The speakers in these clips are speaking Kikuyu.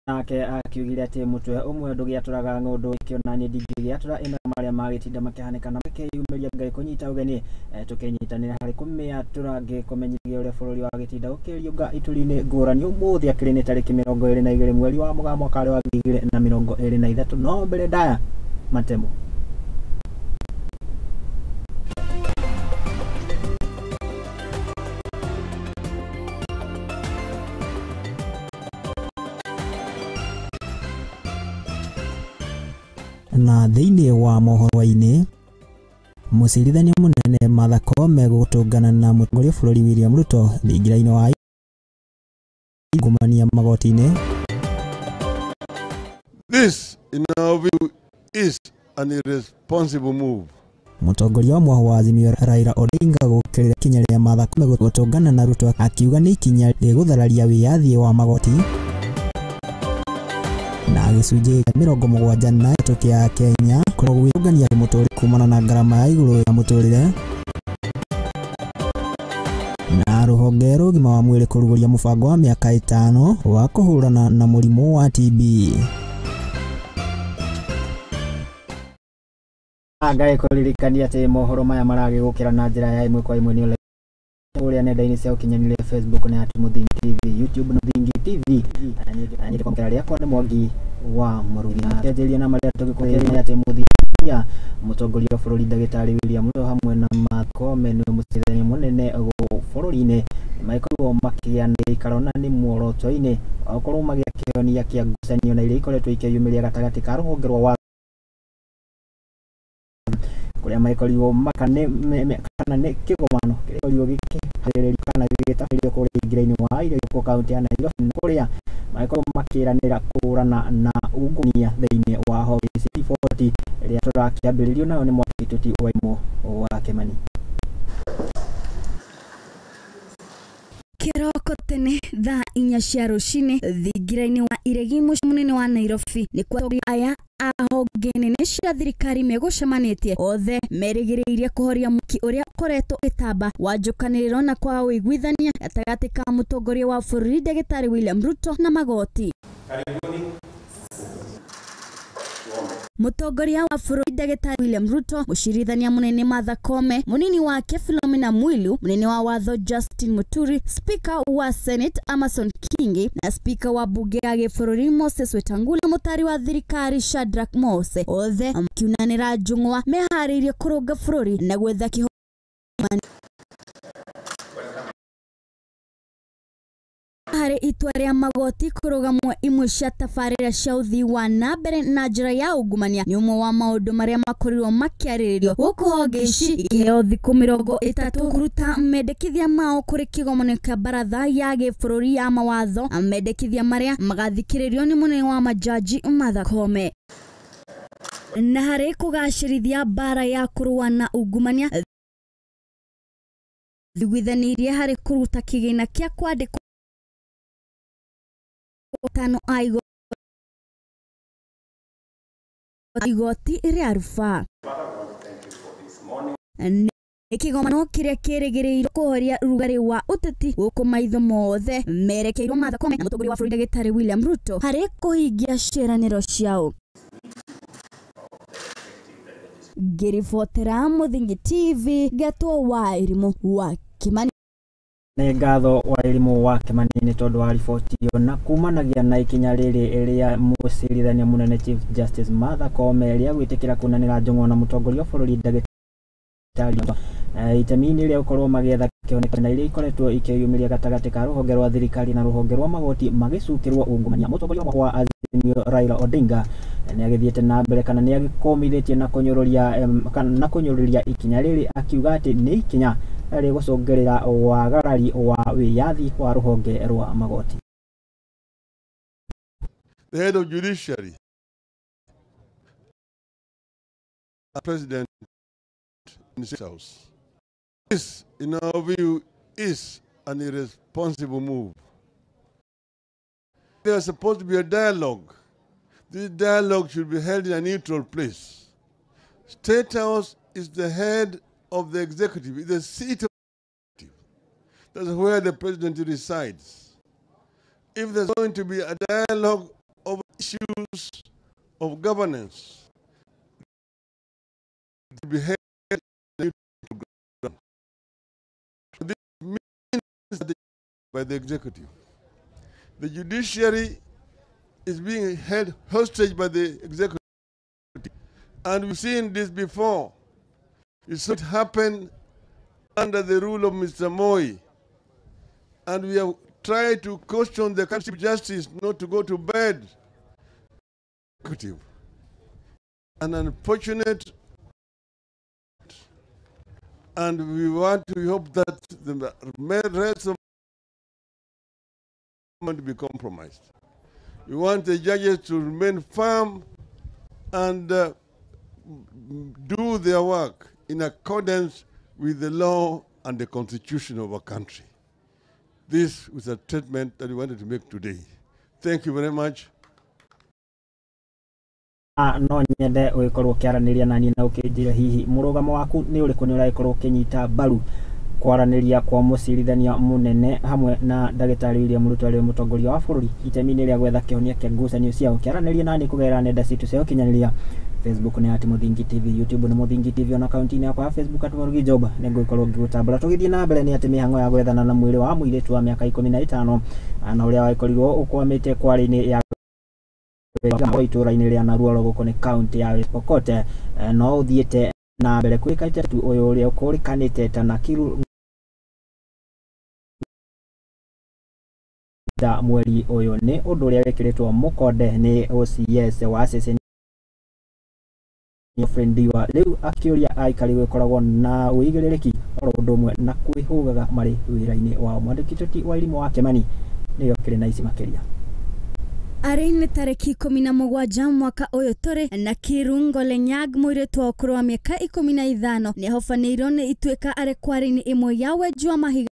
Nake akiugire atĩ mũtwe ũmwe ndũgĩatũraga ng'ũndũ, ĩkĩona niĩ ndingĩgĩatũra ĩno marĩa magĩtinda makĩhanĩka na makĩyumĩria Ngai kũnyita ũgeni tũkĩnyitanĩra harĩ kũmĩatũra ngĩkũmenyithia ũrĩa bũrũri wagĩtinda ũkĩriũnga ituri-inĩ ngũrani. Ũmũthĩ akĩrĩ nĩ tarĩki 22 mweri wa Mũgaa mwaka wa 2023. No mbere ndaya matemo. Na thĩinĩ wa mohoro-inĩ, mũcirithania mũnene Martha Koome gũtũngana na mũtongoria wa bũrũri William Ruto thingira-inĩ wa ungumania magoti-inĩ. This, in our view, is an irresponsible move. Mũtongoria wa mwahũ wa Azimio Raila Odinga gũkĩrĩra ikinya rĩa Martha Koome gũtũngana na Ruto akiuga nĩ ikinya rĩgũthararia wĩyathi wa magoti. Na gĩcunjĩ kĩa 73 kĩa Kenya gwĩtũngania mũtũrĩre kumana na ngarama ya igũrũ ya mũtũrĩre. Na rũhonge rwa ũgima wa mwĩrĩ kũrugũria mũbango wa mĩaka 5 wa kũhũrana na mũrimũ wa TB. Ngai kũririkania atĩ mohoro maya maragĩgũkĩra na njĩra ya ĩmwe kwa ĩmwe nĩ kũrĩa nenda-inĩ cia ũkinyanĩria Facebook na at Mũthingi TV, YouTube na Mũthingi TV. Na nyendete rĩakwa nĩ Mwangi wa Mũrũthi. Kĩanjĩrĩria na marĩa tũgĩkũrĩria atĩ Mũthingi mũtongoria wa bũrũri ndagĩtarĩ William Ruto hamwe na Martha Koome nĩ mũcirithania mũnene bũrũri-inĩ magĩkorwo makĩgĩa na gĩikaro na nĩ muoroto-inĩ wa gũkorwo magĩaka kĩhonia kĩa ngucanio na iria ikoretwo ikĩyumĩria gatagatĩ ka rũhonge rwa watho kũrĩa magĩkorirwo kana nĩ kĩgomano kĩrĩa gĩkorirwo gĩkĩharĩrĩrio kana gĩgĩtabĩrio kũrĩa thingira-inĩ wa Iregi kaunti ya Nairobi na kũrĩa magĩkorwo makĩranĩra kũhũrana na ungumania thĩinĩ wa honge ici riboti ĩrĩa tũrakĩambĩrĩrio nayo nĩ Mwakituti Waimũ wa Kĩmani. Kĩroko tene thaa 4 cia rũcinĩ thingira-inĩ wa Iregi mũciĩ mũnene wa Nairobi nĩ kwa aya a honge nene cia thirikari megũcemanĩtie othe merĩgĩrĩirie kũhoria mwaki ũrĩa ũkoretwo ũgĩtamba wa njũkanĩrĩro na kwaga ũiguithania gatagatĩ ka mũtongoria wa bũrũri ndagĩtarĩ William Ruto na magoti. Mũtongoria wa bũrũri ndagĩtarĩ William Ruto, mũcirithania mũnene Martha Koome, mũnini wake Philomena Mwilu, mũnene wa watho Justin Muturi, speaker wa Senate Amason Kingi na speaker wa bunge ya gĩbũrũri Moses Wetangula, mũtari wa thirikari Shadrack Mose, othe makiunanĩra njũng'wa meharĩirie kũrũnga bũrũri na gwetha kĩhonia harĩ itua rĩa magoti kũrũgamwo imwe cia tabarĩra cia ũthii wa na mbere na njĩra ya ungumania nĩ ũmwe wa maũndũ marĩa makorirwo makĩarĩrĩrio gũkũ honge ici ikĩheo thikũ 30 kũruta mendekithia mao kũrĩ kĩgomano kĩa baratha ya gĩbũrũri ya mawatho, mendekithia marĩa magathikĩrĩrio nĩ mũnene wa majaji Martha Koome. Na harĩ kũgacĩrithia mbara ya kũrũa na ungumania thiguithanirie harĩ kũruta kĩgĩna kĩa kwandĩkwo 5 a igoti rĩa rufaa. Nĩ kĩgomano kĩrĩa kĩrĩgĩrĩirwo kũhoria rugarĩ wa ũteti gũkũ maitho mothe merekeirwo Martha Koome na mũtongoria wa bũrũri ndagĩtarĩ William Ruto harĩ kũhingia ciĩranĩro ciao. Ngĩribotera Mũthingi TV ngetwo Wairimũ wa Kĩmani. Nĩ ngatho Wairimũ wa Kĩmani nĩ tondũ wa riboti ĩyo. Na kumanagia na ikinya rĩrĩ rĩa mũcirithania mũnene Chief Justice Martha Koome rĩa gwĩtĩkĩra kunanĩra njũng'wa na mũtongoria wa bũrũri ndagĩtarĩ itemi-inĩ rĩa gũkorwo magĩetha kĩhonia na iria ikoretwo ikĩyumĩria gatagatĩ ka rũhonge rwa thirikari na rũhonge rwa magoti magĩcukĩrwo ungumania. Mũtongoria wa Azimio Raila Odinga nĩ agĩthiĩte na mbere kana nĩ agĩkũmithĩtie na kũnyũrũria ikinya rĩrĩ akiuga atĩ nĩ ikinya rĩgũcũngĩrĩra wagarari wa wĩyathi wa rũhonge rwa magoti. The head of judiciary, president in the State House. This, in our view, is an irresponsible move. There is supposed to be a dialogue. This dialogue should be held in a neutral place. State House is the head of the executive, it's the seat of the executive. That's where the president resides. If there's going to be a dialogue Issues of governance to be held in neutral ground. This means that by the executive. The judiciary is being held hostage by the executive. And we've seen this before. It's what happened under the rule of Mr. Moi. And we have tried to caution the Chief Justice not to go to bed. Executive. An unfortunate, and we want to hope that the rest of to be compromised. We want the judges to remain firm and do their work in accordance with the law and the constitution of our country. This was a statement that we wanted to make today. Thank you very much. No nyende ugikorwo ukiaraniria nani na ukinjira hihi murugamo waku ni uriku ni uragikorwo ukinyita mbaru kwaraniria kwa mucirithania munene hamwe na ndagitari William Ruto ari mutongoria wa bururi itemi-inĩ rĩa gwetha kĩhonia kĩa ngucanio ciao. Kĩaranĩria nani kũgerera nenda citũ cia ũkinyanĩria. Facebook nĩ at Muthingi TV, YouTube nĩ Muthingi TV, ona akaunti-inĩ yakwa ya Facebook at Murugi Job nĩ ngũgĩkorwo ngĩgũtambũra. Tũgĩthiĩ na mbere nĩ atĩ mĩhang'o ya gwethana na mwĩrĩ wa mũirĩtu wa mĩaka 15 na ũrĩa wagĩkorirwo ũkwamĩte kware-inĩ ya itũra-inĩ rĩa Naruoro gũkũ nĩ kaunti ya West Pokot no ũthiĩte na mbere kwĩka tu ũyũ ũrĩa ũkũrĩkanĩte ta Nakiru da mweri ũyũ nĩ ũndũ ũrĩa wĩkĩrĩtwo mũkonde nĩ OCS wa ceceni Frendiwa rĩu akĩũria aikari gũkoragwo na ũigĩrĩrĩki oro ũndũ ũmwe na kwĩhũgaga marĩ wĩra-inĩ wao. Mwandĩki Toti wa Irimũ wa Kĩmani nĩyo kĩrĩ na ici makĩria. Arĩ nĩ tarĩki 17 mwaka ũyũ tũrĩ na Kirungo Lenyag mũirĩtu wa ũkũrũ wa mĩaka 15 nĩahobanĩirio nĩ ituĩka arĩ kware-inĩ ĩmwe ya wenji wa mahiga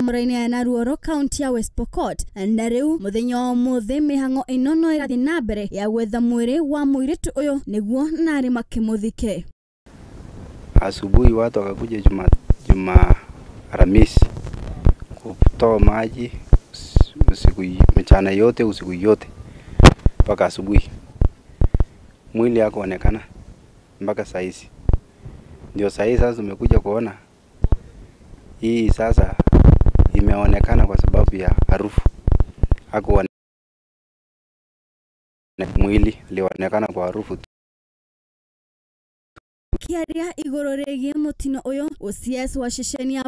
mũraini ya Naruoro kaunti ya West Pokot. Na rĩu mũthenya wa ũmũthĩ mĩhang'o ĩno no ĩrathiĩ na mbere ya gwetha mwĩrĩ wa mũirĩtu ũyũ nĩguo narĩ makĩmũthike. Asubuhi watu wakakuja juma Alhamisi kutoa maji usiku, mchana yote usiku yote mpaka asubuhi. Mwili hakuonekana mpaka saa hizi. Ndio saa hizi sasa tumekuja kuona hii sasa imeonekana kwa sababu ya harufu. Hakuonekana mwili, alionekana kwa harufu. Kiaria igũrũ rĩgiĩ mũtino ũyũ, OCS wa ceceni ya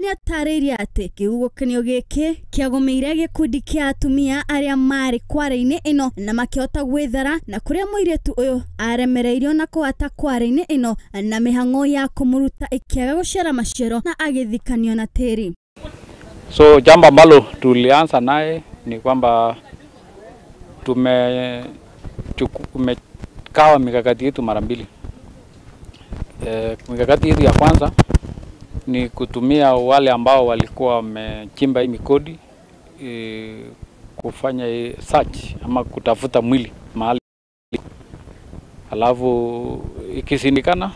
nĩ atarĩirie atĩ kĩhuhũkanio gĩkĩ kĩagũmĩire gĩkundi kĩa atumia arĩa marĩ kware-inĩ ĩno na makĩhota gwĩthara na kũrĩa mũirĩtu ũyũ aremereirio na kũhata kware-inĩ ĩno na mĩhang'o ya kũmũruta ĩkĩaga gũciara maciaro na agĩthikanio na tĩri. So jambo ambalo tulianza naye ni kwamba tumekawa mikakati yetu mara mbili. Mikakati yetu ya kwanza ni kutumia wale ambao walikuwa wamechimba hii mikodi kufanya search ama kutafuta mwili mahali. Alafu ikishindikana,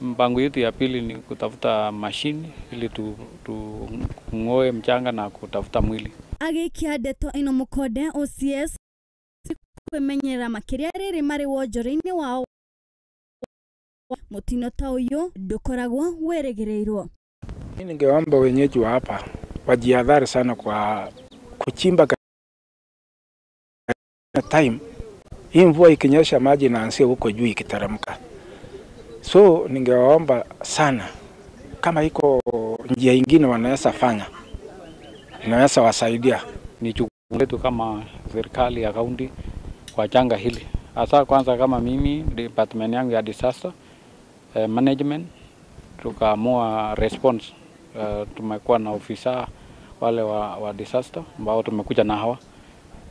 mpango yetu ya pili ni kutafuta mashini ili tungoe mchanga na kutafuta mwili. Agĩikia ndeto ĩno mũkonde OCS kwĩmenyerera makĩria rĩrĩ marĩ wonjoria-inĩ wao mũtino ta ũyũ ndũkoragwo wĩrĩgĩrĩirwo. Mimi ningeomba wenyeji wa hapa wajihadhari sana kwa kuchimba time. Hii mvua ikinyesha maji inaanzia huko juu ikiteremka. So ningewaomba sana kama iko njia nyingine wanaweza fanya, inaweza wasaidia. Ni jukumu letu kama serikali ya kaunti kwa janga hili. Hasa kwanza kama mimi department yangu ya disaster management tukaamua response. Tumekuwa na ofisa wale wa disaster ambao tumekuja na hawa,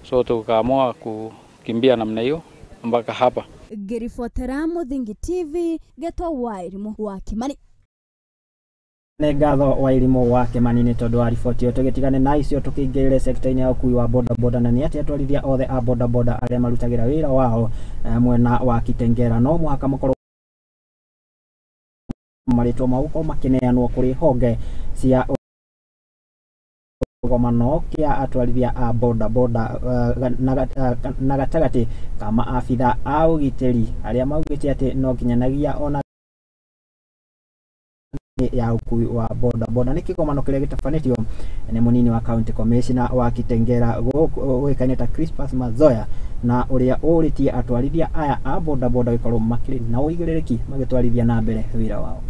so tukaamua kukimbia namna hiyo mpaka hapa. Ngĩribotera Muthingi TV ngetwo Wairimu wa Kimani. Nĩ ngatho Wairimu wa Kimani nĩ tondũ wa riboti ĩyo. Tũgĩtigane na icio tũkĩingĩrĩre sekta-inĩ ya ũkui wa bodaboda, na nĩ atĩ atwarithia othe a bodaboda arĩa marutagĩra wĩra wao mwena wa Kitengela no mũhaka makorwo marĩtwa mao gũkorwo makĩneanwo kũrĩ honge cia Kĩgomano kĩa atwarithia a boda boda na gatagatĩ ka maabitha a ũgitĩri arĩa maugĩte atĩ no nginyanagia ona ya ũkui wa boda boda. Nĩ kĩgomano kĩrĩa gĩtabanĩtio nĩ mũnini wa county commissioner wa Kitengela ũĩkaine ta Crispus Mazoya, na ũrĩa ũrĩtie atwarithia aya a boda boda gũkorwo makĩrĩ na ũigĩrĩrĩki magĩtwarithia na mbere wĩra wao.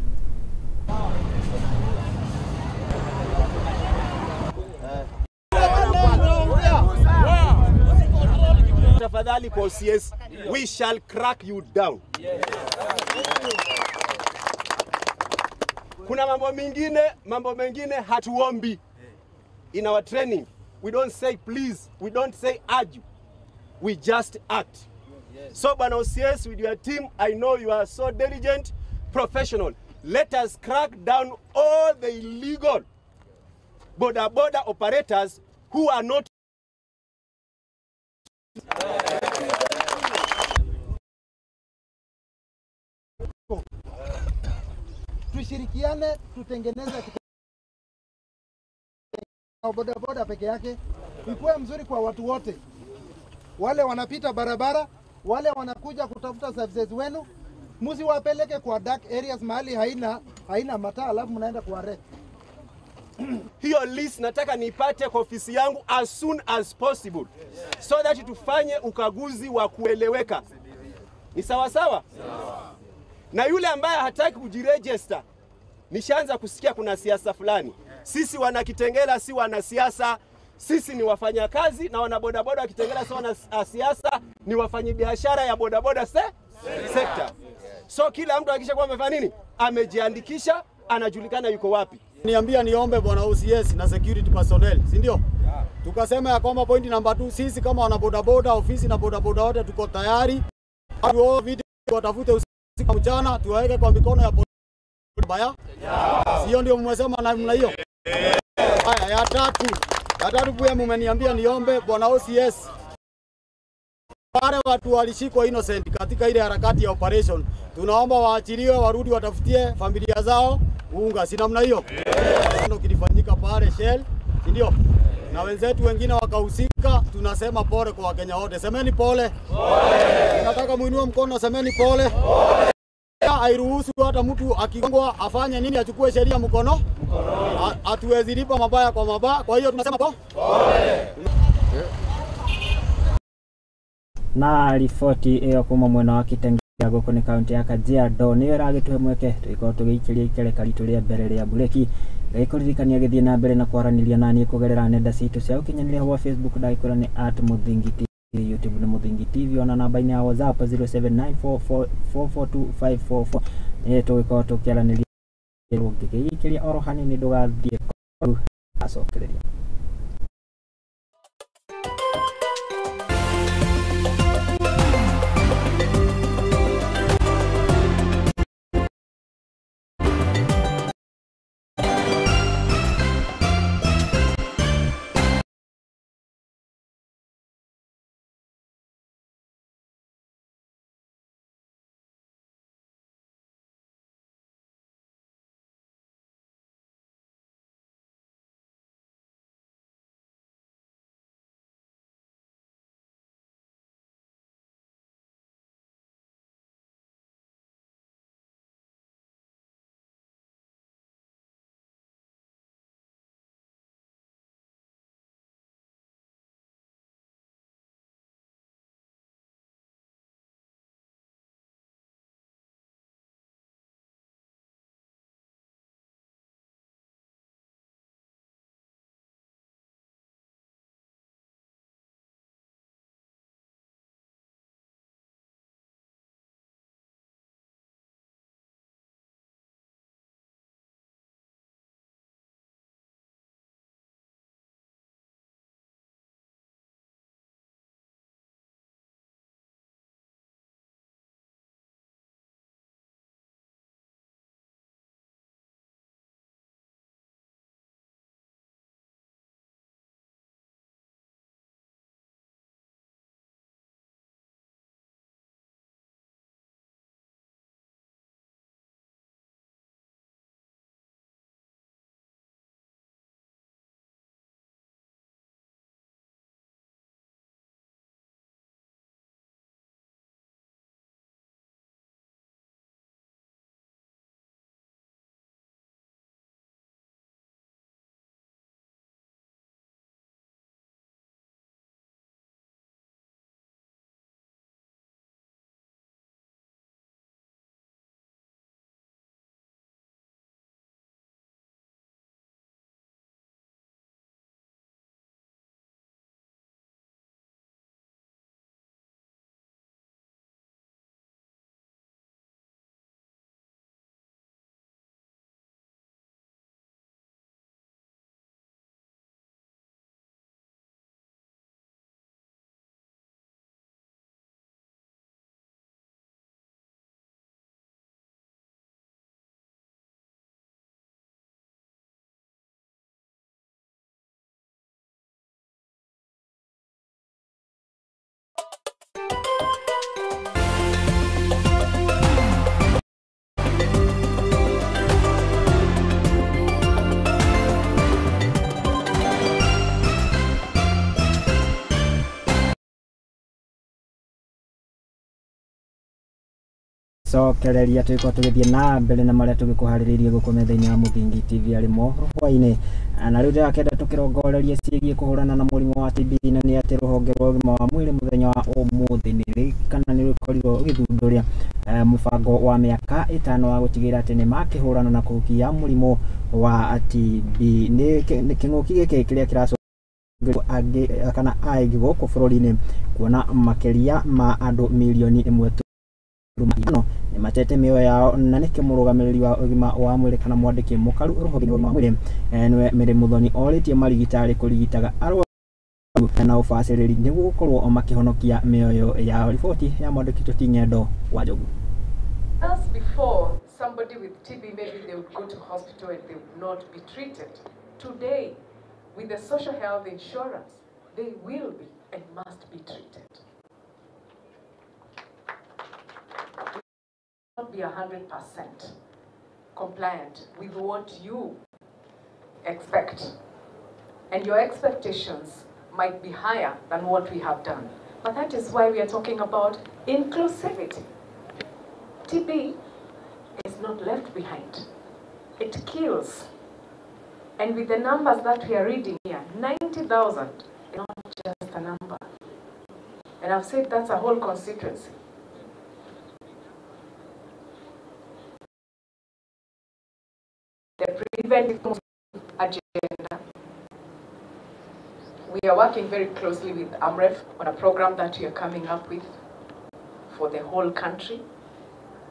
Tafadhali kwa OCS, we shall crack you down. Kuna mambo mengine hatuombi. In our training, we don't say please, we don't say argue. We just act. So Bwana OCS, with your team, I know you are so diligent, professional. Let us crack down all the illegal boda boda operators who are not. Tushirikiane, tutengeneze boda boda peke yake ikuwe mzuri kwa watu wote, wale wanapita barabara, wale wanakuja kutafuta services wenu, msiwapeleke kwa dark areas mahali haina mataa alafu mnaenda kwa arrest. Hiyo list nataka nipate kwa ofisi yangu as soon as possible, so that tufanye ukaguzi wa kueleweka. Ni sawa sawa? Na yule ambaye hataki kujiregister, nishaanza kusikia kuna siasa fulani. Sisi wana Kitengela si wanasiasa, sisi ni wafanyakazi, na wana bodaboda wa Kitengela si wanasiasa, ni wafanyabiashara ya bodaboda sector. So kila mtu hakikisha kwamba amefanya nini? Amejiandikisha, anajulikana yuko wapi. Niambia niombe bwana OCS na security personnel, si ndio? Tukasema ya kwamba point number 2, sisi kama wana bodaboda, ofisi na bodaboda wote tuko tayari. Wao viti watafute usiku mchana, tuwaweke kwa mikono ya polisi. Sio ndio mmesema namna hiyo? Haya, ya tatu pia mmeniambia niombe bwana OCS, wale watu walishikwa innocent katika ile harakati ya operation, tunaomba waachiliwe, warudi watafutie familia zao unga, si namna hiyo? Ndio kilifanyika pale Shell, si ndio? Na wenzetu wengine wakahusika. Tunasema pole kwa Wakenya wote. Semeni pole. Pole. Nataka muinue mkono, semeni pole. Pole. Hairuhusu hata mtu akigongwa afanye nini, achukue sheria mkono. Hatuwezi lipa mabaya kwa mabaya. Kwa hiyo tunasema pole. Na riboti ĩyo kuma mwena wa Kitengela gũkũ nĩ kaunti ya Kajiado nĩyo ĩragĩtũhe mweke tũgĩkorwo tũgĩikĩria ikereka ritũ rĩa mbere rĩa bureki. Ngagĩkũririkania gĩthiĩ na mbere na kwaranĩria naniĩ kũgerera nenda citũ cia ũkinyanĩria wa Facebook ndagĩkwĩra nĩ @Muthingi TV, YouTube nĩ Muthingi TV, ona namba-inĩ ya WhatsApp 0794442544 nĩ tũgĩkorwo tũkĩaranĩria. Ũngĩgĩikĩria oro hanini ndũgathiĩ acokereria. Tũgĩcokereria tũgĩkorwo tũgĩthiĩ na mbere na marĩa tũgĩkũharĩrĩirie gũkũ metha-inĩ ya Mũthingi TV arĩ mohoro hwaĩ-inĩ. Na rĩu ndĩrakĩenda tũkĩrongorerie ciĩgiĩ kũhũrana na mũrimũ wa TB, na nĩ atĩ rũhonge rwa ũgima wa mwĩrĩ mũthenya wa ũmũthĩ nĩ kana nĩ rũkorirwo rũgĩthundũria mũbango wa mĩaka 5 wa gũtigĩrĩra atĩ nĩ makĩhũrana na kũhukia mũrimũ wa TB. Nĩ kĩng'ũki gĩkĩ kĩrĩa kĩracoka angĩ kana aingĩ gũkũ bũrũri-inĩ, kuona makĩria ma andũ mirioni 1.5 nĩ matete mĩoyo yao, na nĩkĩo mũrũgamĩrĩri wa ũgima wa mwĩrĩ kana mwandĩki mũkaru rũhonge-inĩ rwa ũgima wa mwĩrĩ nĩwe Mary Muthoni orĩtie marigitari kũrigitaga arwaru na ũbacĩrĩri nĩguo gũkorwo makĩhonokia mĩoyo yao. Riboti ya mwandĩki witũ Ng'endo wa Njogu. As before, somebody with TB, maybe they would go to hospital and they would not be treated. Today, with the social health insurance, they will be and must be treated. Not be 100% compliant with what you expect. And your expectations might be higher than what we have done. But that is why we are talking about inclusivity. TB is not left behind. It kills. And with the numbers that we are reading here, 90,000 is not just a number. And I've said that's a whole constituency. The preventive agenda. We are working very closely with AMREF on a program that we are coming up with for the whole country,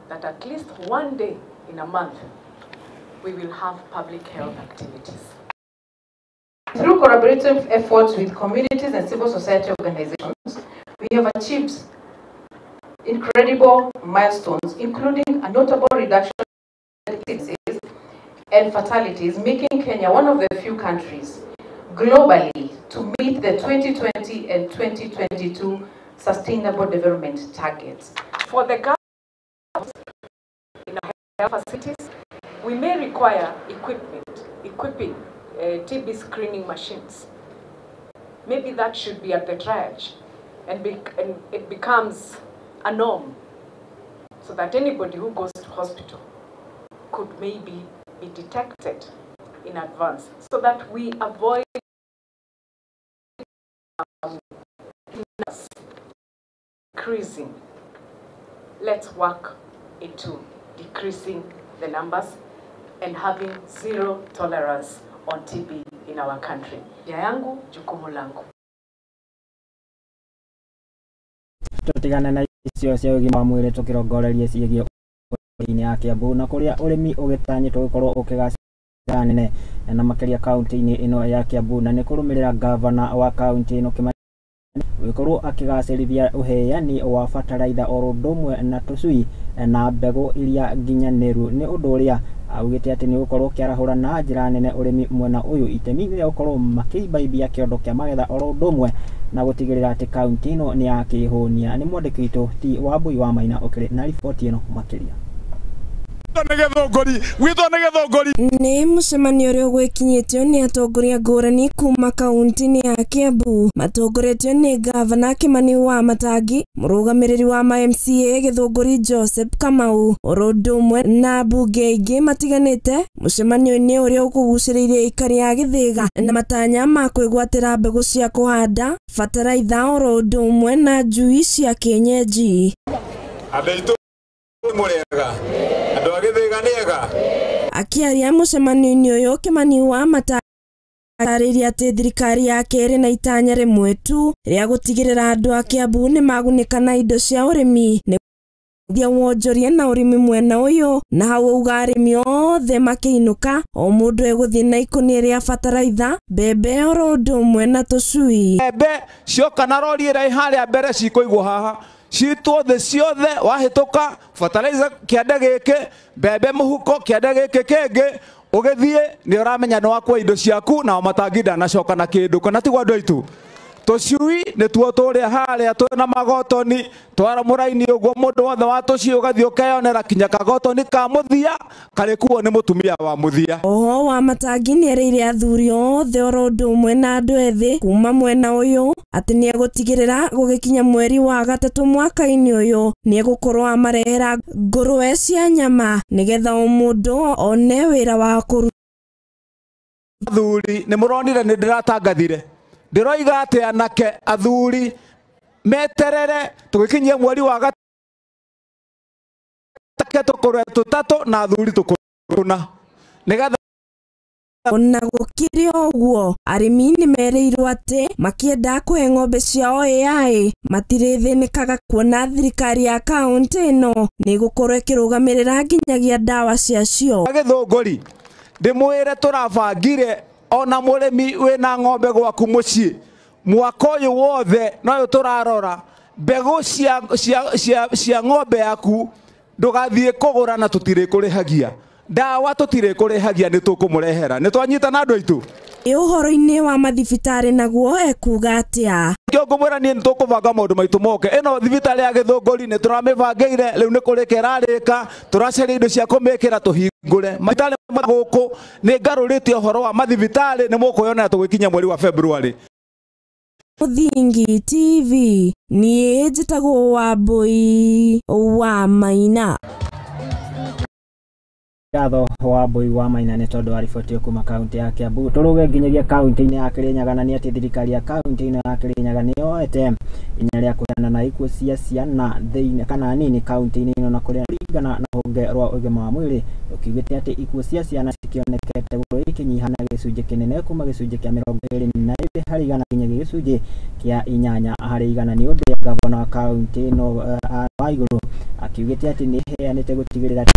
that at least one day in a month, we will have public health activities. Through collaborative efforts with communities and civil society organizations, we have achieved incredible milestones, including a notable reduction in cases and fatalities, making Kenya one of the few countries globally to meet the 2020 and 2022 Sustainable Development Targets. For the gaps in our health facilities, we may require equipment, equipping TB screening machines. Maybe that should be at the triage, and it becomes a norm, so that anybody who goes to hospital could maybe be detected in advance, so that we avoid increasing. Let's work into decreasing the numbers and having zero tolerance on TB in our country. Ya yangu, jukumu langu. Tutigane na icio cia ũgima wa mwĩrĩ tũkĩrongoreria ciĩgiĩ inĩ ya Kiambu na kũrĩa ũrĩmi ũgĩtanyĩtwo gũkorwo ũkĩgacĩra nene na makĩria kaunti-inĩ ĩno ya Kiambu, na nĩ kũrũmĩrĩra gavana wa kaunti ĩno Kimani gũkorwo akĩgacĩrithia ũheani wa bataraitha oro ũndũ ũmwe na tũcui na mbegũ iria nginyanĩru, nĩ ũndũ ũrĩa augĩte atĩ nĩ ũgũkorwo ũkĩarahũra na njĩra nene ũrĩmi mwena ũyũ, itemi rĩa gũkorwo makĩimbaimbia kĩondo kĩa magetha oro ũndũ ũmwe na gũtigĩrĩra atĩ kaunti ĩno nĩ yakĩhũnia. Nĩ mwandĩki witũ ti Wambui wa Maina ũkĩrĩ na riboti ĩno makĩria. Nĩ mũcemanio ũrĩa ũgwĩkinyĩtio nĩ atongoria ngũrani kuma kaunti-inĩ ya Kiambu matongoretio nĩ gavana Kimani wa Matangi, mũrũgamĩrĩri wa ma MCA Gĩthũngũri Joseph Kamau, oro ũndũ ũmwe na mbunge ingĩ matiganĩte. Mũcemanio-inĩ ũrĩa ũkũgucĩrĩirie aikari a Gĩthĩga na matanya ma kwĩgwatĩra mbegũ cia kũhanda, bataraitha oro ũndũ ũmwe na njui cia kĩenyenji. Akĩaria mũcemanio-inĩ ũyũ, Kimani wa Matangi arĩria atĩ thirikari yake ĩrĩ na itanya rĩmwe tu rĩa gũtigĩrĩra andũ a Kiambu nĩ magunĩka na indo cia ũrĩmi nĩguo wonjoria na ũrĩmi mwena ũyũ, na hau auga arĩmi othe makĩinũka o mũndũ egũthiĩ na ikũnia rĩa bataraitha, mbembe oro ũndũ ũmwe na tũcui. Mbembe cioka na rori ĩrĩa ĩ harĩa mbere cikũigwo haha citwo thĩ ciothe, wahĩtũka fertilizer kĩande gĩkĩ, mbembe mũhuko kĩande gĩkĩ kĩngĩ, ũgĩthiĩ nĩ ũramenya nĩ wakua indo ciaku na Matangi ndanacoka na kĩndũ, kana tiguo andũ aitũ? Tũcui nĩtuo tũrĩa harĩa twĩna magotoni twara mũraini ũguo mũndũ wothe wa tũcui ũgathiĩ ũkeyonera kinya kagotoni ka mũthia karĩkuo nĩ mũtumia wa mũthia. Oho Wamatangi nĩerĩire athuri othe oro ũndũ ũmwe na andũ ethĩ kuma mwena ũyũ atĩ nĩegũtigĩrĩra gũgĩkinya mweri wa gatatũ mwaka-inĩ ũyũ nĩegũkorwo amarehera ngũrwe cia nyama nĩgetha o mũndũ one wĩra wa kũruta. Athuri nĩ mũronire nĩ ndĩratangathire ndĩroiga atĩ anake athuri meterere tũgĩkinyia mweri wa gatatũ tũkũrwe tũtatũ na athuri tũkũrwe tũna nĩgetha. Ona gũkĩrĩ ũguo arĩmi nĩmerĩirwo atĩ makĩenda kũhe ng'ombe ciao AI matirĩthĩnĩkaga kuona thirikari ya kaũntĩ ĩno nĩgũkorwo ĩkĩrũgamĩrĩra nginyagia ndawa ciacio. Gĩthũngũri ndĩmwĩre tũrabangire ona mũrĩmi wĩna ng'ombe gwaku mũciĩ mwaka ũyũ wothe noyũ tũrarora mbegũ cia ng'ombe yaku ndũgathiĩ kũgũra na tũtirĩkũrĩhagia ndawa tũtirĩkũrĩhagia nĩ tũkũmũrehera nĩ twanyitana andũ aitũ. Ĩ ũhoro-inĩ wa mathibitarĩ naguo ekuga atĩa? Kĩo ngũmwĩra niĩ nĩ tũkũbanga maũndũ maitũ moke. Ĩno thibitarĩ ya Gĩthũngũri nĩ tũramĩbangĩire rĩu nĩ kũrĩka ĩrarĩka tũracaria indo cia kũmĩkĩra tũhingũre mathibitarĩ gũkũ nĩ ngarũrĩtie ũhoro wa mathibitarĩ nĩ mũkwĩyonera tũgĩkinya mweri wa February. Mũthingi TV niĩ njĩtagwo Wambui wa Maina. Ngatho Wambui wa Maina nĩ tondũ wa riboti kuma kaunti ya Kiambu. Tũrũge nginyagia kaunti-inĩ ya Kirinyaga na nĩ atĩ thirikari ya kaunti-inĩ ya Kirinyaga nĩ yoete inya rĩa kũheana na ikuũ cia ciana thĩinĩ kana nini kaunti-inĩ ĩno na kũrĩa kũringana na rũhonge rwa ũgima wa mwĩrĩ rũkiugĩte atĩ ikuũ cia ciana cikĩonekete gũkorwo ikĩnyiha na gĩcunjĩ kĩnene kuma gĩcunjĩ kĩa 22 harĩ igana nginyagia gĩcunjĩ kĩa 8 harĩ igana. Nĩ ũndũ gavana wa kaunti ĩno wa Igũrũ akiugĩte atĩ nĩ ĩheanĩte gũtigĩrĩra atĩ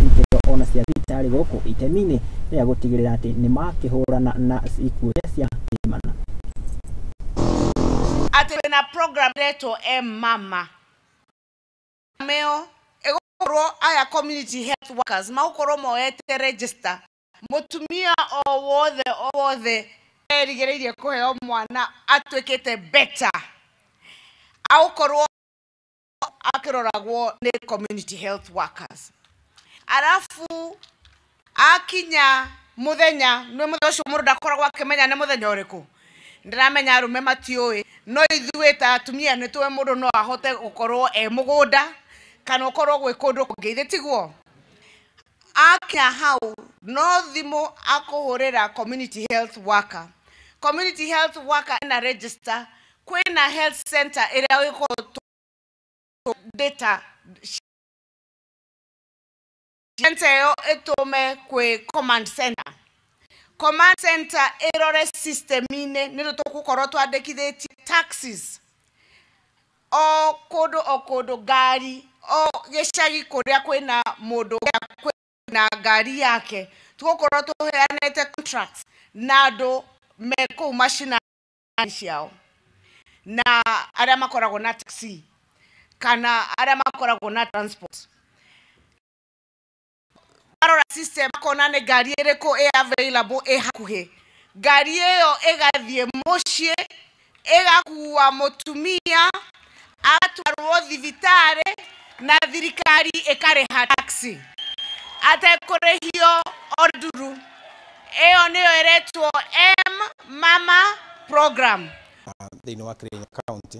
ikĩro ona cia thibitarĩ gũkũ itemi-inĩ rĩa gũtigĩrĩra atĩ nĩ makĩhũrana na ikuũ cia imana. Atĩ na program retwo M-Mama meo ĩgũkorwo aya community health workers magũkorwo moete register mũtumia o wothe erigĩrĩirie kũheo mwana atuĩkĩte better agũkorwo akĩroragwo nĩ community health workers. Arafu akinya muthenya nĩ muthenya ũcio mũndũ ndakoragwo akĩmenya nĩ mũthenya ũrĩkũ ndĩramenya arũme matiũĩ no ithuĩ ta atumia nĩ tũĩ mũndũ no ahote gũkorwo e mũgũnda kana ũkorwo gwĩ kũndũ kũngĩ ithe tiguo akinya hau no thimũ akũhũrĩra community health worker. Community health worker ena register kwĩna health center ĩrĩa ĩkorwo data center ĩyo ĩtũme kwĩ command center. Command center ĩrore system-inĩ nĩ tũgũkorwo twandĩkithĩtie taxis o kũndũ ngari o gĩcagi kũrĩa kwĩna mũndũ kwĩna ngari yake tũgũkorwo tũheanĩte contracts na andũ me kũu macinani ciao na arĩa makoragwo na taxi kana arĩa makoragwo na transport. Marora system makona nĩ ngari ĩrĩkũ ĩ available ĩ hakuhĩ ngari ĩyo ĩgathiĩ mũciĩ ĩgakua mũtumia agatwarwo thibitarĩ na thirikari ĩkarĩha taxi atekũrĩhio onduru. Ĩyo nĩyo ĩretwo M-Mama program. Thĩinĩ wa Kirinyaga County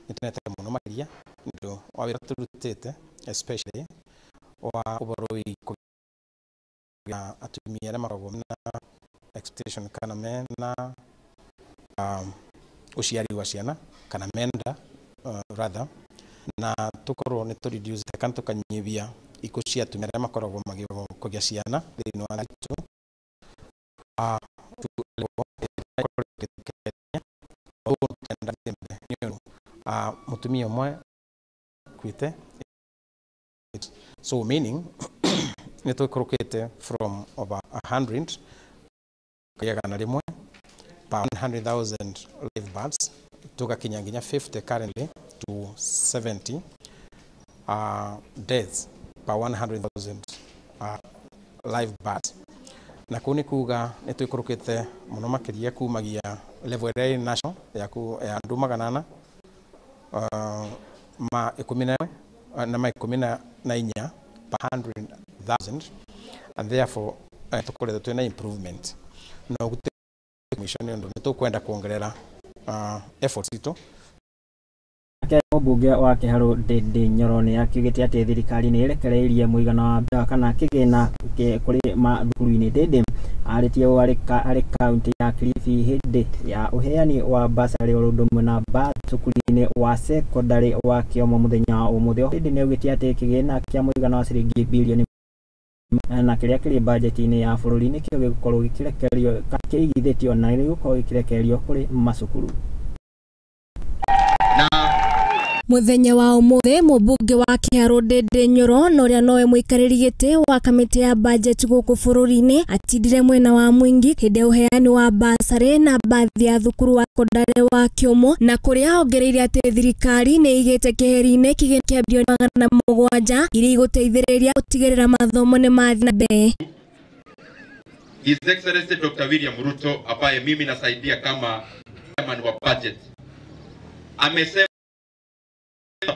nĩ tũnete mũno makĩria nĩ ũndũ wa wĩra tũrutĩte especially wa ũhoro wĩgiĩ kũgĩa atumia arĩa makoragwo mena expectation kana mena ũciari wa ciana kana menda rather na tũkorwo nĩ tũ reduce kana tũkanyihia ikuũ cia atumia arĩa makoragwo magĩkũgĩa ciana thĩinĩ wa itũ. Mũtumia ũmwe akuĩte so meaning nĩ tũikũrũkĩte from over 100 100 per 100,000 live births tugakinya nginya 50 currently to 70 deaths per 100,000 live births. Na kuu nĩ kuga nĩ twikũrũkĩte mũno makĩria kumagia level ĩrĩa ĩ national ya ya andũ 400 ma 11 na ma 14 per 100,000, and therefore tukoretwo twina improvement no gute mwisho nĩ ũndũ nĩ tũkwenda kuongerera efforts itũ. Nake mũmbunge wa Kĩharũ Ndindi Nyoro nĩ akiugĩte atĩ thirikari nĩ ĩrekereirie mũigana wa mbeca kana kĩgĩna kũrĩ mathukuru-inĩ. Ndindi arĩtie ũũ arĩ kaunti ya Kilifi hĩndĩ ya ũheani wa basarĩ oro ũndũ ũmwe na mbathi cukuru-inĩ wa sekondarĩ wa Kĩomo mũthenya wa ũmũthĩ. Ndindi nĩ augĩte atĩ kĩgĩna kĩa mũigana wa ciringi birioni na kĩrĩa kĩrĩ bajeti-inĩ ya bũrũri nĩkĩo gĩgũkorwo gĩkĩrekererio kĩigithĩtio na gĩgũkorwo gĩkĩrekererio kũrĩ macukuru. Muthenya wa umuthi mũmbunge wa Kĩharũ Ndindi Nyoro na ũrĩa nowe mũikarĩri gĩtĩ wa kamĩtĩ ya bajeti gũkũ bũrũri-inĩ atindire mwena wa mũingĩ hĩndĩ ya ũheani wa basarĩ na mbathi ya thukuru wa sekondarĩ wa Kĩũmũ, na kũrĩa ongereire atĩ thirikari nĩ ĩigĩte keheri-inĩ kĩgĩna kĩa birioni 700 iria igũteithĩrĩria gũtigĩrĩra mathomo nĩ mathiĩ na mbere. His Excellency Dr. William Ruto ambaye mimi nasaidia kama chairman wa budget amesema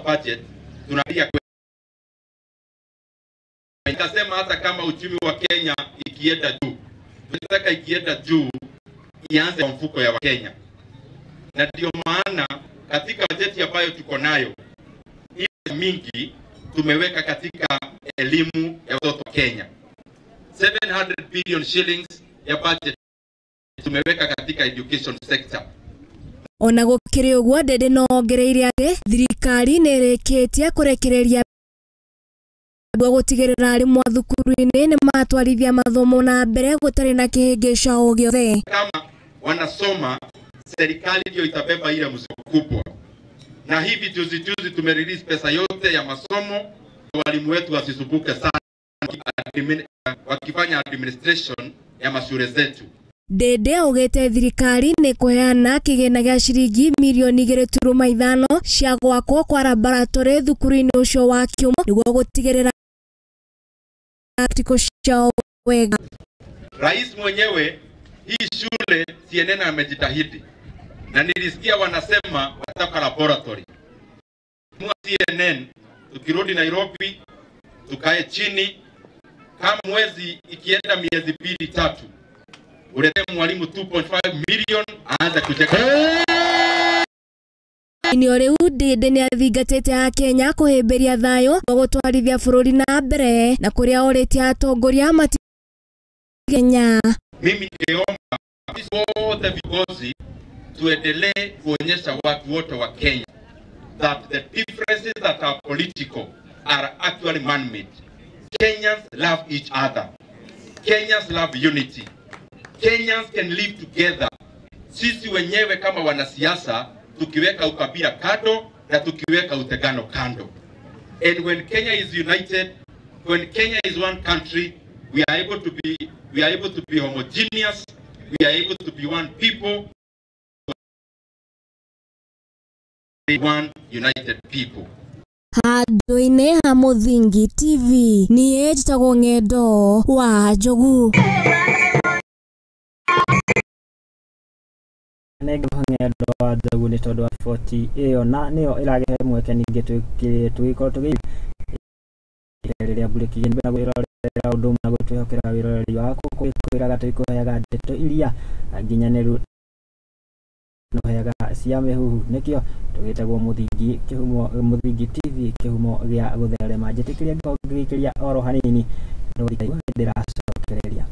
budget tunapiga nikasema hata kama uchumi wa Kenya ikienda juu, tunataka ikienda juu ianze kwa mfuko ya Wakenya, na ndio maana katika bajeti ambayo tuko nayo ile mingi tumeweka katika elimu ya watoto wa Kenya. 700 billion shillings ya budget tumeweka katika education sector. Ona gũkĩrĩ ũguo, Ndindi no ongereire atĩ thirikari nĩ ĩrĩkĩtie kũrekereria gũtigĩrĩra arimũ a thukuru-inĩ nĩ matwarithia mathomo na mbere gũtarĩ na kĩhĩngĩca o gĩothe. Kama wanasoma, serikali ndio itabeba ile mzigo kubwa, na hivi juzi juzi tumerelease pesa yote ya masomo, walimu wetu wasisumbuke sana wakifanya administration ya mashule zetu. Ndindi augĩte thirikari nĩ kũheana kĩgĩna gĩa ciringi mirioni 2.5 cia gwakwo kwa laboratory thukuru-inĩ ũcio wa Kĩũmũ nĩguo gũtigĩrĩra practical ciao wega. Rais mwenyewe hii shule CNN amejitahidi, na nilisikia wanasema wataka laboratory. CNN tukirudi Nairobi tukae chini, kama mwezi ikienda miezi 2 3 ulete mwalimu 2.5 million aanze kucheka. Ni rĩu Ndindi nĩ athingatĩte Akenya kũhĩmbĩria thayũ na gũtwarithia bũrũri na mbere, na kũrĩa orĩtie atongoria Kenya. Mimi ningeomba sisi wote viongozi tuendelee kuonyesha watu wote wa Kenya that the differences that are political are actually man-made. Kenyans love each other. Kenyans love unity. Kenyans can live together. Sisi wenyewe kama wanasiasa tukiweka ukabila kando na tukiweka utegano kando. And when Kenya is united, when Kenya is one country, we are able to be homogeneous, we are able to be one people, one united people. Handũ-inĩ ha Mũthingi TV niĩ njĩtagwo Ng'endo wa Njogu. Ng'endo wa Njogu nĩ tondũ wa riboti ĩyo, na nĩyo ĩragehe mweke ningĩ tũgĩkorwo tũgĩ rĩrĩa mburĩki na gwĩrorera ũndũ ũmwe na gũtwĩhokera wĩroreri waku kwĩraga tũikũheaga ndeto iria nginyanĩru noheaga cia mĩhuhu, nĩkĩo tũgĩtagwo Mũthingi kĩhumo, Mũthingi TV kĩhumo gĩa gũtherema. Njĩtĩkĩria ngĩkorwo ngĩgĩikĩria oro hanini ndĩracokereria.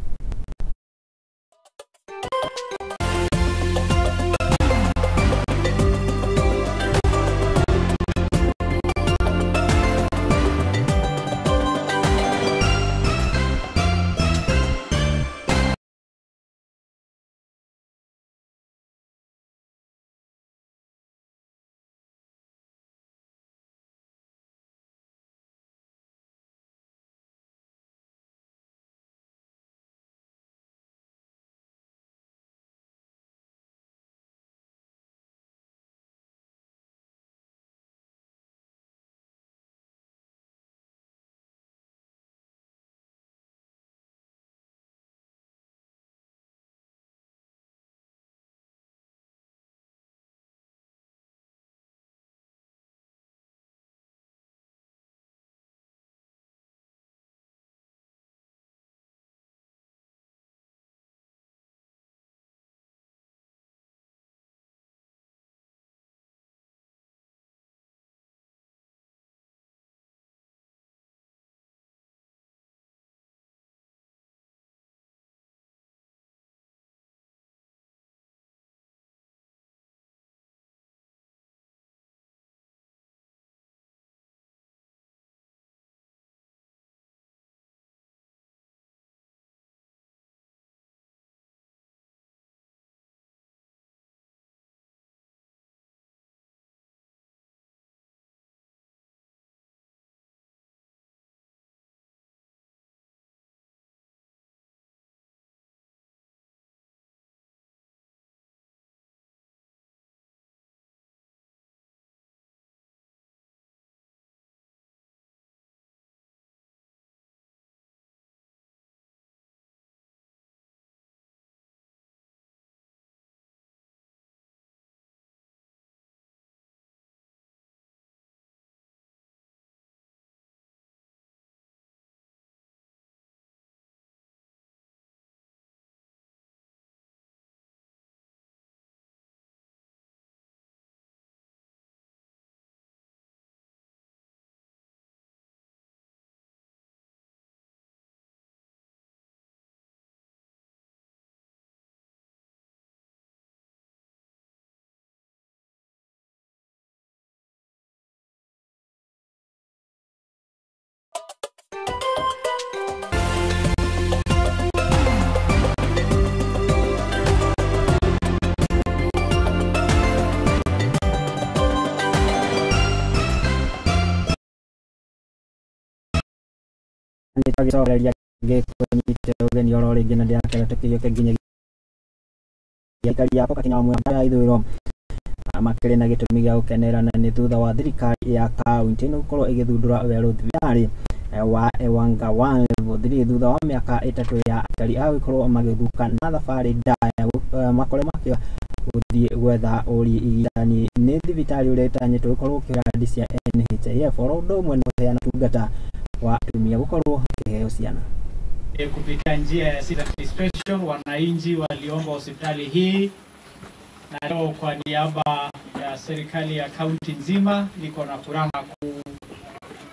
Tũgagĩcokereria gĩkũnyite ũgeni oro rĩngĩ na ndĩrakena tũkĩhiũke nginya aikari a Pokot mwena ya ithũĩro makĩrĩ na gĩtũmi gĩa gũkenera na nĩ thutha wa thirikari ya kaunti ĩno gũkorwo ĩgĩthundũra werũ thibitarĩ wa Ewanga 1 level 3 thutha wa mĩaka 3 ya aikari a gũkorwo magĩthuka na thabarĩ ndaya makore makĩoya gũthiĩ gwetha ũrigitani. Nĩ thibitarĩ ũrĩa ĩtanyĩtwo gũkorwo ũkĩoya kandi cia NHIF oro ũndũ ũmwe na kũheana ũtungata wa atumia gũkorwo makĩheo ciana. Kupitia njia ya civil administration, wananchi waliomba hospitali hii, na leo kwa niaba ya serikali ya kaunti nzima niko na furaha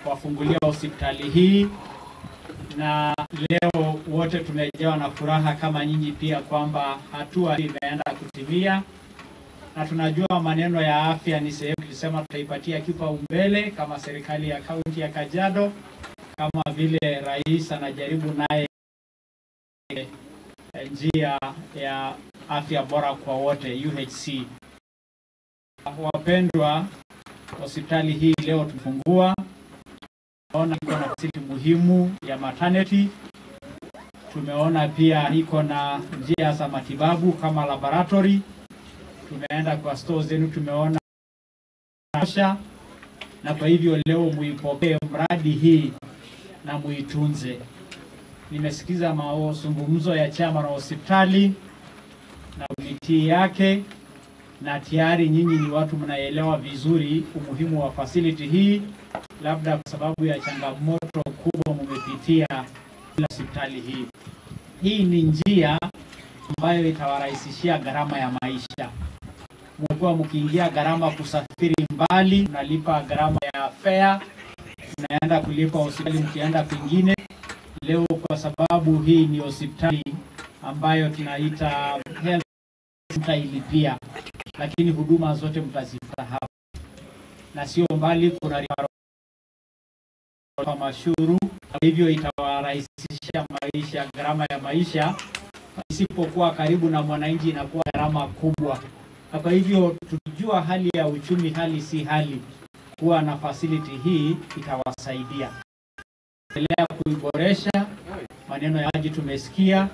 kuwafungulia hospitali hii, na leo wote tumejawa na furaha kama nyinyi pia kwamba hatua hii imeenda kutimia, na tunajua maneno ya afya ni sehemu tulisema tutaipatia kipaumbele kama serikali ya kaunti ya Kajiado, kama vile rais anajaribu naye njia ya afya bora kwa wote UHC. Wapendwa, hospitali hii leo tumefungua. Tumeona iko na facility muhimu ya maternity. Tumeona pia iko na njia za matibabu kama laboratory. Tumeenda kwa stores zenu tumeona, na kwa hivyo leo muipokee mradi hii na muitunze. Nimesikiza mazungumzo ya chama na hospitali na komiti yake, na tayari nyinyi ni watu mnaelewa vizuri umuhimu wa facility hii, labda kwa sababu ya changamoto kubwa mmepitia bila hospitali hii. Hii ni njia ambayo itawarahisishia gharama ya maisha. Mkiwa mkiingia gharama kusafiri mbali, mnalipa gharama ya fare, mnaenda kulipa hospitali mkienda kwingine. Leo kwa sababu hii ni hospitali ambayo tunaita health, mtailipia, lakini huduma zote mtazipata hapa, na sio mbali kuna mashuru. Hivyo itawarahisisha maisha, gharama ya maisha isipokuwa karibu na mwananchi inakuwa gharama kubwa. Na kwa hivyo tukijua hali ya uchumi, hali si hali, kuwa na facility hii itawasaidia endelea kuiboresha. Maneno ya maji tumesikia,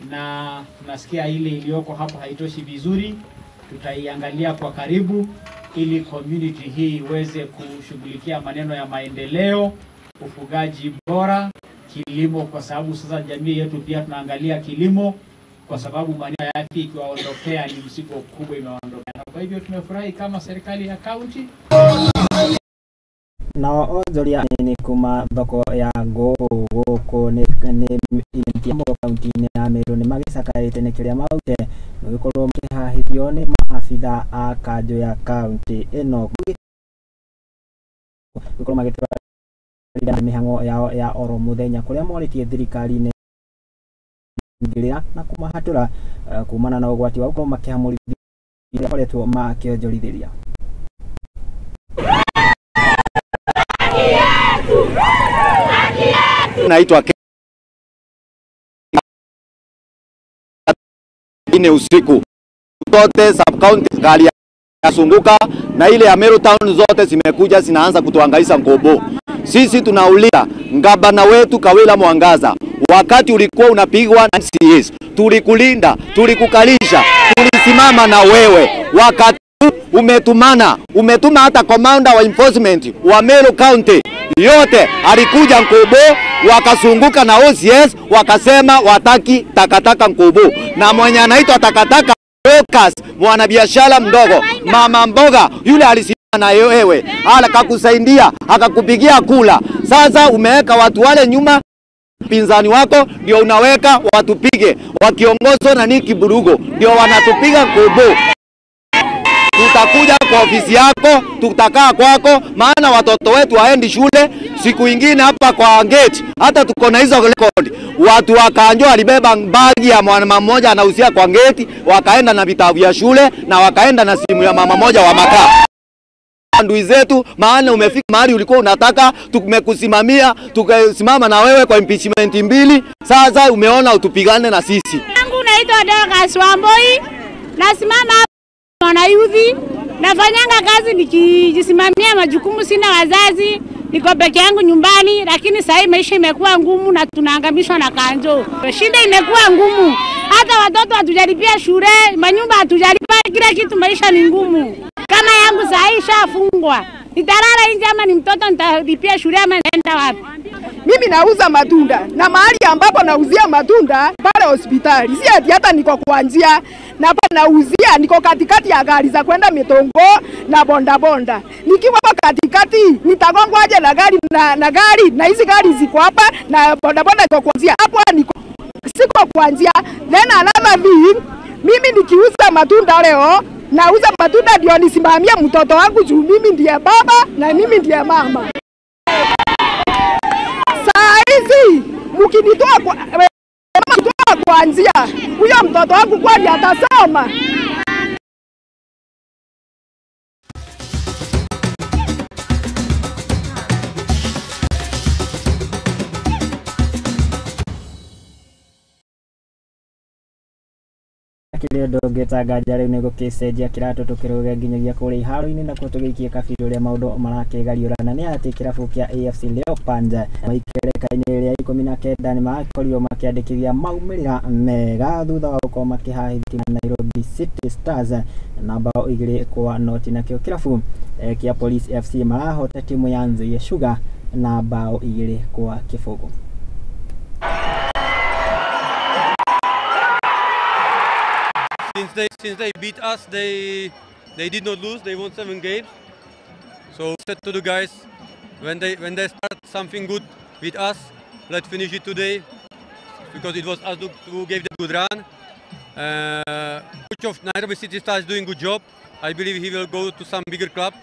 na tunasikia ile iliyoko hapo haitoshi vizuri, tutaiangalia kwa karibu ili community hii iweze kushughulikia maneno ya maendeleo, ufugaji bora, kilimo, kwa sababu sasa jamii yetu pia tunaangalia kilimo, kwa sababu maneno ya afya ikiwaondokea ni mzigo kubwa imewaondokea. Na kwa hivyo tumefurahi kama serikali ya kaunti. Nao onjoria nĩ kuma thoko ya ngũkũ gũkũ nĩ kaunti-inĩ ya Meru nĩ magĩcakaĩte nĩ kĩrĩa maugĩte nĩ gũkorwo makĩhahithio nĩ maabitha a kanjũ ya kaunti ĩno gũkorwo magĩtwarithia mĩhang'o yao ya oro mũthenya, kũrĩa morĩtie thirikari nĩ na kũmahatũra kumana na ũgwati wa gũkorwo makĩhamũrithio makoretwo makĩonjorithĩria. Naitwa ine usiku zote sub county gari yasunguka na ile ya Meru town zote zimekuja zinaanza kutuhangaisha Nkobo. Sisi tunauliza gavana wetu Kawila Mwangaza, wakati ulikuwa unapigwa na MCAs, tulikulinda, tulikukalisha, tulisimama na wewe. Wakati umetumana, umetuma hata commander wa enforcement wa Meru County yote alikuja Nkobo, wakasunguka na OCS wakasema wataki takataka Nkobo, na mwenye anaitwa takataka Lucas, mwanabiashara mdogo, mama mboga yule alisimama na wewe, akakusaidia, akakupigia kula. Sasa umeweka watu wale nyuma pinzani wako, ndio unaweka watupige, wakiongozwa na Niki Burugo ndio wanatupiga Nkobo. Tutakuja kwa ofisi yako, tutakaa kwako, maana watoto wetu waendi shule. Siku ingine hapa kwa gate, hata tuko na hizo record. Watu wakaanjo walibeba bagi ya mwana mmoja anauzia kwa gate, wakaenda na vitabu ya shule na wakaenda na simu ya mama mmoja wa makaa. Ndui zetu, maana umefika mahali ulikuwa unataka, tumekusimamia, tukasimama na wewe kwa impeachment 2. Sasa umeona utupigane na sisi. Yangu naitwa Dorcas Wamboi, nasimama mwanayuthi, nafanyanga kazi nikijisimamia majukumu, sina wazazi. Niko peke yangu nyumbani, lakini sasa maisha imekuwa ngumu na tunaangamishwa na kanjo. Shida imekuwa ngumu. Hata watoto hatujalipia shule, manyumba hatujalipa, kila kitu, maisha ni ngumu. Kama yangu sasa ishafungwa. Nitalala nje ama ni mtoto nitalipia shule ama nenda wapi? Mimi nauza matunda na mahali ambapo nauzia matunda pale hospitali, si ati hata niko kwa njia, na hapa nauzia niko katikati ya gari za kwenda Mitongo na bonda bonda. Nikiwa katikati nitagongwaje na gari na gari na hizi gari ziko hapa na bonda bonda iko kwa njia. Hapo niko siko kwa njia. Then another thing, mimi nikiuza matunda leo nauza matunda ndio nisimamie mtoto wangu juu mimi ndiye baba na mimi ndiye mama. Saa hizi mkinitoa kwa njia, huyo mtoto wangu kwani atasoma? Kĩrĩa ndũngĩtanga rĩu nĩ gũkĩcenjia kĩratũ tũkĩrũge nginyagia kũrĩa iharo-inĩ nakuo tũgĩikie kabiri ũrĩa maũndũ marakĩgariũra na nĩ atĩ kĩrabu kĩa AFC Leopards maikereka-inĩ rĩa 19 nĩ marakorirwo makĩandĩkithia maumĩrĩra mega thutha wa gũkorwo makĩhahithia Nairobi City Stars na bao 2-0 nakĩo kĩrabu kĩa Police FC marahota timu ya Nzoia Sugar na bao 2-0. Since they beat us, they did not lose. They won 7 games. So said to the guys, when they start something good with us, let's finish it today, because it was us who gave them good run. Coach of Nairobi City Stars is doing good job. I believe he will go to some bigger club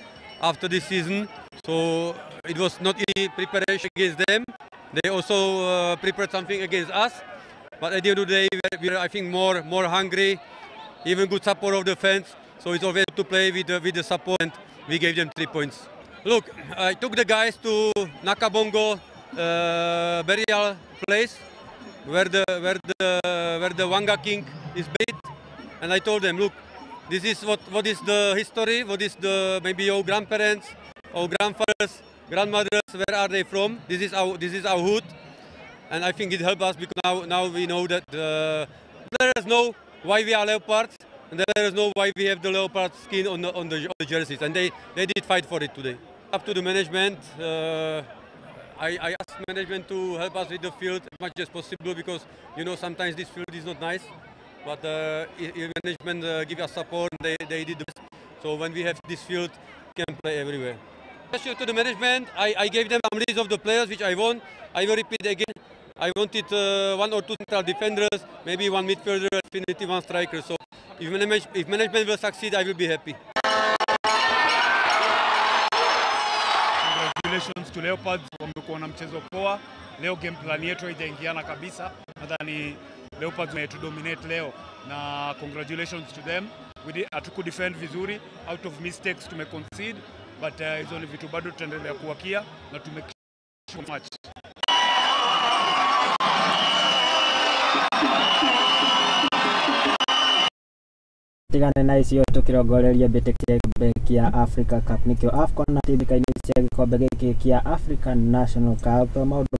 after this season. So it was not easy preparation against them. They also prepared something against us. But at the end of the day, we are, I think, more hungry. Even good support of the fans, so it's always to play with the support, and we gave them 3 points. Look, I took the guys to Nakabongo burial place, where the Wanga King is buried, and I told them, look, this is what is the history, what is the maybe your grandparents or grandfathers, grandmothers, where are they from? This is our hood, and I think it helped us because now we know that players know why we are leopards, and let us know why we have the leopard skin on the jerseys, and they did fight for it today. Up to the management, I asked management to help us with the field as much as possible, because you know sometimes this field is not nice, but if management give us support, they did the best. So when we have this field, we can play everywhere. Question to the management, I gave them some list of the players which I want. I will repeat again. I wanted 1 or 2 central defenders, maybe 1 midfielder, definitely 1 striker. So if management will succeed, I will be happy. Congratulations to Leopards, wamekuwa na mchezo poa. Leo game plan yetu haijaingiana kabisa. Nadhani Leopards wametudominate leo, na congratulations to them. We hatuku defend vizuri, out of mistakes tumeconcede, but hizo ni vitu bado tutaendelea kuwakia na tume match. Tigane na icio tukirongoreria mbĩtĩka gĩkombe kĩa Africa Cup nĩkĩo AFCON na tĩthika-inĩ cia gĩkombe gĩkĩ kĩa African National Cup maũndũ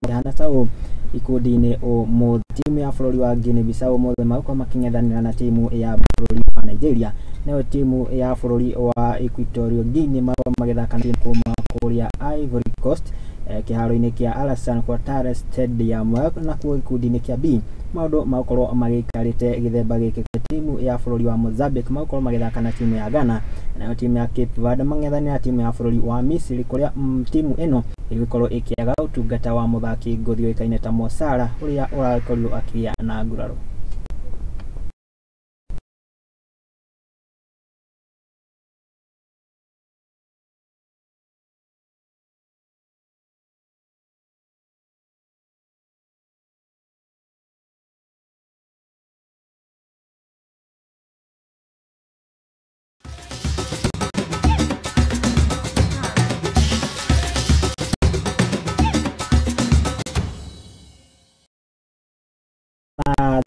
mahana ta ũũ ikundi-inĩ ũmũthĩ timu ya bũrũri wa Guinea Bissau ũmũthĩ magũkorwo makĩng'ethanĩra na timu ya bũrũri wa Nigeria, nayo timu ya bũrũri wa Equatorial Guinea magũkorwo magĩthaka na timu kuma kũrĩa Ivory Coast kĩharo-inĩ kĩa Alassane Ouattara Stadium. Nakuo gĩkundi-inĩ kĩa B maũndũ magũkorwo magĩikarĩte gĩthemba gĩkĩ, timu ya bũrũri wa Mozambique magũkorwo magĩthaka na timu ya Ghana, nayo timu ya Cape Verde mang'ethanĩra na timu ya bũrũri wa Misiri, kũrĩa timu ĩno ĩgũkorwo ĩkĩaga ũtungata wa mũthaki ngũthi ũĩkaine ta Mo Salah ũrĩa ũrakorirwo akĩgĩa na nguraro.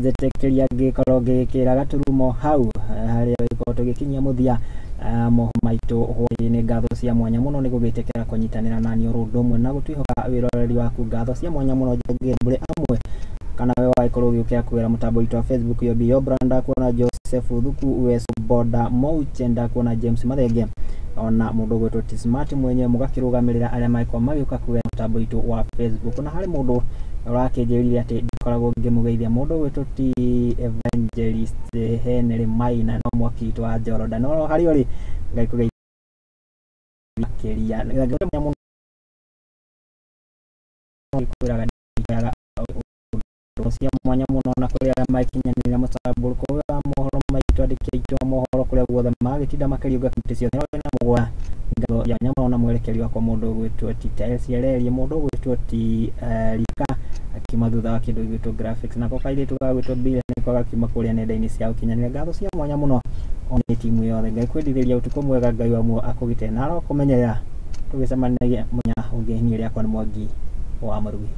Njetekeria ngĩkorwo ngĩkĩra gaturumo hau harĩa gĩkorwo tũgĩkinyia mũthia Mohoro maitũ hwaĩ-inĩ. Ngatho cia mwanya mũno nĩ gũgĩtĩkĩra kũnyitanĩra nani oro ũndũ ũmwe na gũtwĩhoka wĩroreri waku. Ngatho cia mwanya mũno njongere mbũrĩ amwe kana we wagĩkorwo ũgĩũkĩra kũgera mũtambo witũ wa Facebook yo Brand, ndakuona Joseph Thuku Wesu Boda Mouche, ndakuona James Mathenge ona mũndũ ũgwĩtwo T Smart mwenyewe, mũgakĩrũgamĩrĩra arĩa magĩkorwo magĩũka kũgera mũtambo witũ wa Facebook. Na harĩ mũndũ ũrakĩnjĩrire atĩ ndikoragwo ngĩmũgeithia, mũndũ ũgwĩtwo ti Evangelist Henry Maina no mwaki witũ wa Jordan, no harĩ ũrĩ Ngai kũgeithia makĩria mũno kwĩraga ndikaga ũndũ cia mwanya mũno na kũrĩ arĩa magĩkinyanĩria mũtambũrũko wa mohoro maitũ, andĩki aitũ a mohoro kũrĩa guothe magĩtinda makĩriũnga kaunti ciothe na mũgwanja. Ngatho ya nyama ona mwerekeri wakwa mũndũ ũgwĩtwo ti Taels Ererie, mũndũ ũgwĩtwo ti Rika akiuma thutha wa kĩndũ gĩgwĩtwo graphics, nako kairĩtu gagwĩtwo Bill nĩko gakiuma kũrĩa nenda-inĩ cia ũkinyanĩria. Ngatho cia mwanya mũno ona timu yothe. Ngai kwendithĩria ũtukũ mwega, Ngai wa muoyo akũgitĩre na arokũmenyerera, tũgĩcemanagia mũthenya ũngĩ. Niĩ rĩakwa nĩ Mwangi wa Mũrugi.